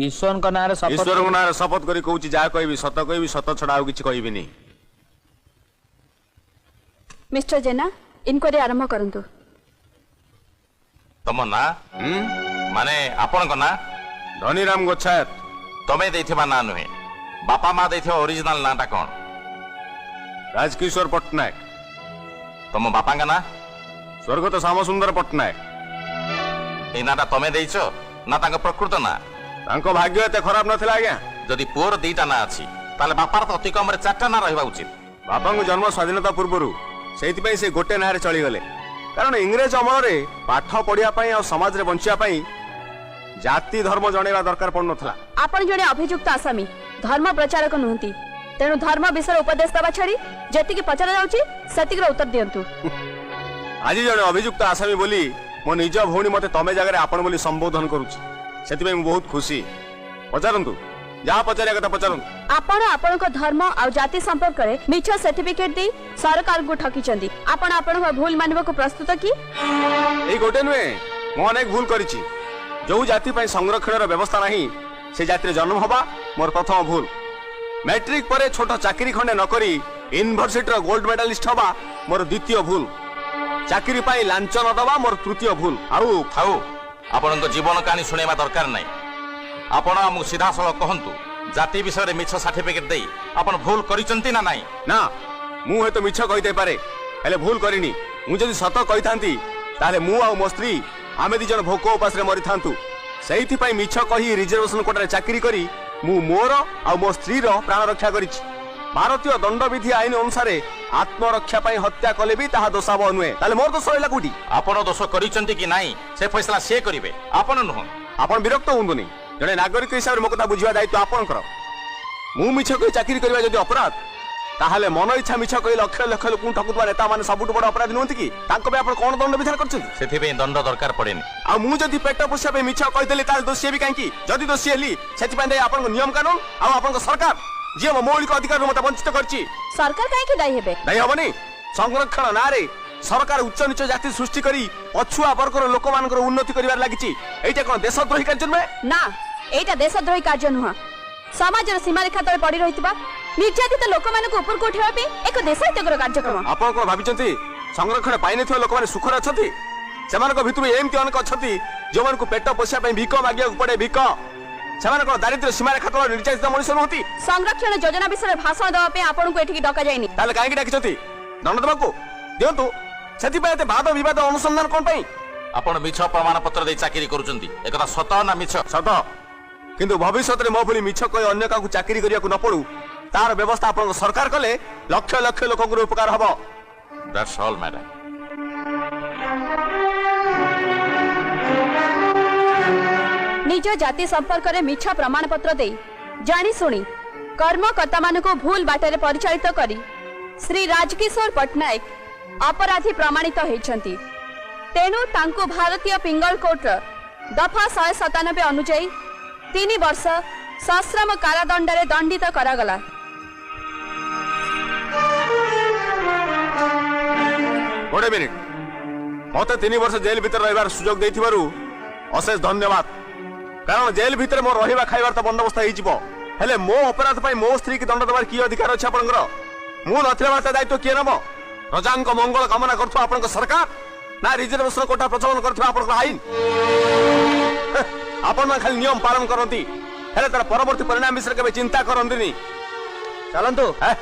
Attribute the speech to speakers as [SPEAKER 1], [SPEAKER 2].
[SPEAKER 1] ଈଶ୍ୱରଙ୍କ ନାଁରେ ଶପଥ।
[SPEAKER 2] ଈଶ୍ୱରଙ୍କ ନାଁରେ ଶପଥ କରି କହୁଛି, ଯାହା କହିବି ସତ କହିବି, ସତ ଛଡା ଆଉ କିଛି କହିବିନି।
[SPEAKER 3] ମିଷ୍ଟର ଜେନା, ଇନକ୍ୱାରି ଆରମ୍ଭ କରନ୍ତୁ।
[SPEAKER 4] ତମ ନାଁ? ମାନେ ଆପଣଙ୍କ ନାଁ?
[SPEAKER 2] ଧନୀରାମ ଗୋଛାୟତ।
[SPEAKER 4] ତମେ ଦେଇଥିବା ନାଁ ନୁହେଁ, ବାପା ମା ଦେଇଥିବା ଅରିଜିନାଲ ନାଁଟା କଣ?
[SPEAKER 2] ରାଜକିଶୋର ପଟ୍ଟନାୟକ।
[SPEAKER 4] ତମ ବାପାଙ୍କ ନାଁ?
[SPEAKER 2] ସ୍ୱର୍ଗତ ଶ୍ୟାମସୁନ୍ଦର ପଟ୍ଟନାୟକ।
[SPEAKER 4] ଏଇ ନାଁଟା ତମେ ଦେଇଛ ନା ତାଙ୍କ ପ୍ରକୃତ ନାଁ?
[SPEAKER 2] ତାଙ୍କ ଭାଗ୍ୟ ଏତେ ଖରାପ ନଥିଲା ଆଜ୍ଞା।
[SPEAKER 4] ଯଦି ପୁଅର ଦିଟା ନାଁ ଅଛି, ତାହେଲେ ବାପାର ତ ଅତି କମରେ ଚାରିଟା ନାଁ ରହିବା ଉଚିତ।
[SPEAKER 2] ବାପାଙ୍କ ଜନ୍ମ ସ୍ୱାଧୀନତା ପୂର୍ବରୁ, ସେଇଥିପାଇଁ ସେ ଗୋଟେ ନାଁରେ ଚଳିଗଲେ। କାରଣ ଇଂରେଜ ଅମଳରେ ପାଠ ପଢିବା ପାଇଁ ଆଉ ସମାଜରେ ବଞ୍ଚିବା ପାଇଁ ଜାତି ଧର୍ମ ଜଣେଇବା ଦରକାର ପଡୁନଥିଲା।
[SPEAKER 3] ଆପଣ ଜଣେ ଅଭିଯୁକ୍ତ ଆସାମୀ, ଧର୍ମ ପ୍ରଚାରକ ନୁହନ୍ତି। ତେଣୁ ଧର୍ମ ବିଷୟରେ ଉପଦେଶ ଦେବା ଛାଡି ଯେତିକି ପଚରା ଯାଉଛି ସେତିକିର ଉତ୍ତର ଦିଅନ୍ତୁ।
[SPEAKER 2] ଆଜି ଜଣେ ଅଭିଯୁକ୍ତ ଆସାମୀ ବୋଲି ମୋ ନିଜ ଭଉଣୀ ମତେ ତମେ ଜାଗାରେ ଆପଣ ବୋଲି ସମ୍ବୋଧନ କରୁଛି, ସେଥିପାଇଁ ମୁଁ ବହୁତ ଖୁସି। ପଚାରନ୍ତୁ, ଯାହା ପଚାରିବା କଥା ପଚାରନ୍ତୁ।
[SPEAKER 3] ଆପଣ ଆପଣଙ୍କ ଧର୍ମ ଆଉ ଜାତି ସମ୍ପର୍କରେ ମିଛ ସାର୍ଟିଫିକେଟ ଦେଇ ସରକାରଙ୍କୁ ଠକିଛନ୍ତି। ଆପଣ ଆପଣଙ୍କ ଭୁଲ ମାନିବାକୁ ପ୍ରସ୍ତୁତ କି?
[SPEAKER 2] ଏଇ ଗୋଟେ ନୁହେଁ, ମୁଁ ଅନେକ ଭୁଲ କରିଛି। ଯୋଉ ଜାତି ପାଇଁ ସଂରକ୍ଷଣର ବ୍ୟବସ୍ଥା ନାହିଁ, ସେ ଜାତିରେ ଜନ୍ମ ହବା ମୋର ପ୍ରଥମ ଭୁଲ। ମ୍ୟାଟ୍ରିକ ପରେ ଛୋଟ ଚାକିରି ଖଣ୍ଡେ ନ କରି ୟୁନିଭର୍ସିଟିର ଗୋଲ୍ଡ ମେଡାଲିଷ୍ଟ ହବା ମୋର ଦ୍ୱିତୀୟ ଭୁଲ। ଚାକିରି ପାଇଁ ଲାଞ୍ଚ ନ ଦବା ମୋର ତୃତୀୟ ଭୁଲ। ଆଉ
[SPEAKER 4] ଥାଉ, ଆପଣଙ୍କ ଜୀବନ କାହାଣୀ ଶୁଣେଇବା ଦରକାର ନାହିଁ। ଆପଣ ଆମକୁ ସିଧାସଳଖ କହନ୍ତୁ, ଜାତି ବିଷୟରେ ମିଛ ସାର୍ଟିଫିକେଟ ଦେଇ ଆପଣ ଭୁଲ କରିଛନ୍ତି ନା ନାହିଁ?
[SPEAKER 2] ନା, ମୁଁ ହୁଏତ ମିଛ କହିଥାଇପାରେ, ହେଲେ ଭୁଲ କରିନି। ମୁଁ ଯଦି ସତ କହିଥାନ୍ତି, ତାହେଲେ ମୁଁ ଆଉ ମୋ ସ୍ତ୍ରୀ ଆମେ ଦି ଜଣ ଭୋକ ଉପାସରେ ମରିଥାନ୍ତୁ। ସେଇଥିପାଇଁ ମିଛ କହି ରିଜର୍ଭେସନ କୋଟାରେ ଚାକିରି କରି ମୁଁ ମୋର ଆଉ ମୋ ସ୍ତ୍ରୀର ପ୍ରାଣ ରକ୍ଷା କରିଛି। ଭାରତୀୟ ଦଣ୍ଡବିଧି ଆଇନ ଅନୁସାରେ ଆତ୍ମରକ୍ଷା ପାଇଁ ହତ୍ୟା କଲେ ବି ତାହା ଦୋଷାବହ ନୁହେଁ। ତାହେଲେ ମୋର ଦୋଷ ରହିଲା କୋଉଠି?
[SPEAKER 4] ଆପଣ ଦୋଷ କରିଛନ୍ତି କି ନାହିଁ, ସେ ଫଇସଲା ସିଏ କରିବେ, ଆପଣ ନୁହଁ।
[SPEAKER 2] ଆପଣ ବିରକ୍ତ ହୁଅନ୍ତୁନି। ଜଣେ ନାଗରିକ ହିସାବରେ ମୋ କଥା ବୁଝିବା ଦାୟିତ୍ୱ ଆପଣଙ୍କର। ମୁଁ ମିଛ କହି ଚାକିରି କରିବା ଯଦି ଅପରାଧ, ତାହେଲେ ମନ ଇଚ୍ଛା ମିଛ କହି ଲକ୍ଷ ଲକ୍ଷ ଲୋକଙ୍କୁ ଠକୁଥିବା ନେତାମାନେ ସବୁଠୁ ବଡ ଅପରାଧୀ ନୁହନ୍ତି କି? ତାଙ୍କ ପାଇଁ ଆପଣ କଣ ଦଣ୍ଡ ବିଧାନ କରିଛନ୍ତି?
[SPEAKER 4] ସେଥିପାଇଁ ଦଣ୍ଡ ଦରକାର ପଡେନି।
[SPEAKER 2] ଆଉ ମୁଁ ଯଦି ପେଟ ପୋଷିବା ପାଇଁ ମିଛ କହିଦେଲି, ତାହେଲେ ଦୋଷୀ ହେବି କାହିଁକି? ଯଦି ଦୋଷୀ ହେଲି, ସେଥିପାଇଁ ଦାୟୀ ଆପଣଙ୍କ ନିୟମ କାନୁନ ଆଉ ଆପଣଙ୍କ ସରକାର, ଯିଏ ମୋ ମୌଳିକ ଅଧିକାରରୁ ମତେ ବଞ୍ଚିତ କରିଛି।
[SPEAKER 3] ସରକାର କାହିଁକି ଦାୟୀ ହେବେ?
[SPEAKER 2] ଦାୟୀ ହବନି? ସଂରକ୍ଷଣ ନାଁରେ ସରକାର ଉଚ୍ଚ ନିଚ ଜାତି ସୃଷ୍ଟି କରି ପଛୁଆ ବର୍ଗର ଲୋକମାନଙ୍କର ଉନ୍ନତି କରିବାରେ ଲାଗିଛି। ଏଇଟା କଣ ଦେଶଦ୍ରୋହୀ କାର୍ଯ୍ୟ ନୁହେଁ?
[SPEAKER 3] ନା, ଏଇଟା ଦେଶଦ୍ରୋହୀ କାର୍ଯ୍ୟ ନୁହଁ। ସମାଜର ସୀମାରେଖା ତଳେ ପଡି ରହିଥିବା ନିର୍ଯାତିତ ଲୋକମାନଙ୍କୁ ଉପରକୁ ଉଠାଇବା ପାଇଁ ଏକ ଦେଶହିତକର କାର୍ଯ୍ୟକ୍ରମ।
[SPEAKER 2] ଆପଣ କଣ ଭାବିଛନ୍ତି ସଂରକ୍ଷଣ ପାଇନଥିବା ଲୋକମାନେ ସୁଖରେ ଅଛନ୍ତି? ସେମାନଙ୍କ ଭିତରୁ ଏମିତି ଅନେକ ଅଛନ୍ତି ଯେଉଁମାନଙ୍କୁ ପେଟ ପୋଷିବା ପାଇଁ ଭିକ ମାଗିବାକୁ ପଡେ, ଭିକ। ସେମାନେ କଣ ଦାରିଦ୍ର୍ୟ ସୀମାରେଖା ତଳ ନିର୍ଯାତିତ ମଣିଷ ନୁହନ୍ତି?
[SPEAKER 3] ସଂରକ୍ଷଣ ଯୋଜନା ବିଷୟରେ ଭାଷଣ ଦେବା ପାଇଁ ଆପଣଙ୍କୁ ଏଠିକି ଡକାଯାଇନି।
[SPEAKER 2] ତାହେଲେ କାହିଁକି ଡାକିଛନ୍ତି? ଦଣ୍ଡ ଦେବାକୁ? ଦିଅନ୍ତୁ। ସେଥିପାଇଁ ଏତେ ବାଦ ବିବାଦ, ଅନୁସନ୍ଧାନ କଣ ପାଇଁ?
[SPEAKER 4] ଆପଣ ମିଛ ପ୍ରମାଣ ପତ୍ର ଦେଇ ଚାକିରି କରୁଛନ୍ତି, ଏକଥା ସତ ନା ମିଛ?
[SPEAKER 2] ସତ। କିନ୍ତୁ ଭବିଷ୍ୟତରେ ମୋ ଭଳି ମିଛ କହି ଅନ୍ୟ କାହାକୁ ଚାକିରି କରିବାକୁ ନ ପଡୁ, ତାର ବ୍ୟବସ୍ଥା ଆପଣଙ୍କ ସରକାର କଲେ ଲକ୍ଷ ଲକ୍ଷ ଲୋକଙ୍କର ଉପକାର ହବ।
[SPEAKER 4] That's all, madam.
[SPEAKER 3] ନିଜ ଜାତି ସମ୍ପର୍କରେ ମିଛ ପ୍ରମାଣପତ୍ର ଦେଇ ଜାଣିଶୁଣି କର୍ମକର୍ତ୍ତାମାନଙ୍କୁ ଭୁଲ ବାଟରେ ପରିଚାଳିତ କରି ଶ୍ରୀ ରାଜକିଶୋର ପଟ୍ଟନାୟକ ଅପରାଧୀ ପ୍ରମାଣିତ ହୋଇଛନ୍ତି। ତେଣୁ ତାଙ୍କୁ ଭାରତୀୟ ପିଙ୍ଗଲ କୋର୍ଟର ଦଫା 197 ଅନୁଯାୟୀ 3 ବର୍ଷ ସଶ୍ରମ କାରାଦଣ୍ଡରେ ଦଣ୍ଡିତ କରାଗଲା।
[SPEAKER 2] ଗୋଟେ ମିନିଟ୍। ମତେ 3 ବର୍ଷ ଜେଲ ଭିତରେ ରହିବାର ସୁଯୋଗ ଦେଇଥିବାରୁ ଅଶେଷ ଧନ୍ୟବାଦ। କାରଣ ଜେଲ ଭିତରେ ମୋ ରହିବା ଖାଇବାର ତ ବନ୍ଦୋବସ୍ତ ହେଇଯିବ, ହେଲେ ମୋ ଅପରାଧ ପାଇଁ ମୋ ସ୍ତ୍ରୀ କି ଦଣ୍ଡ ଦେବାର କି ଅଧିକାର ଅଛି ଆପଣଙ୍କର? ମୁଁ ନଥିଲା ବେଳେ ତା ଦାୟିତ୍ୱ କିଏ ନବ? ପ୍ରଜାଙ୍କ ମଙ୍ଗଳ କାମନା କରୁଥିବା ଆପଣଙ୍କ ସରକାର ନା ରିଜର୍ଭେସନ କୋଟା ପ୍ରଚଳନ କରୁଥିବା ଆପଣଙ୍କର ଆଇନ? ହେଁ, ଆପଣ ଖାଲି ନିୟମ ପାଳନ କରନ୍ତି, ହେଲେ ତାର ପରବର୍ତ୍ତୀ ପରିଣାମ ବିଷୟରେ କେବେ ଚିନ୍ତା କରନ୍ତିନି।
[SPEAKER 1] ଚାଲନ୍ତୁ।
[SPEAKER 2] ହେଁ,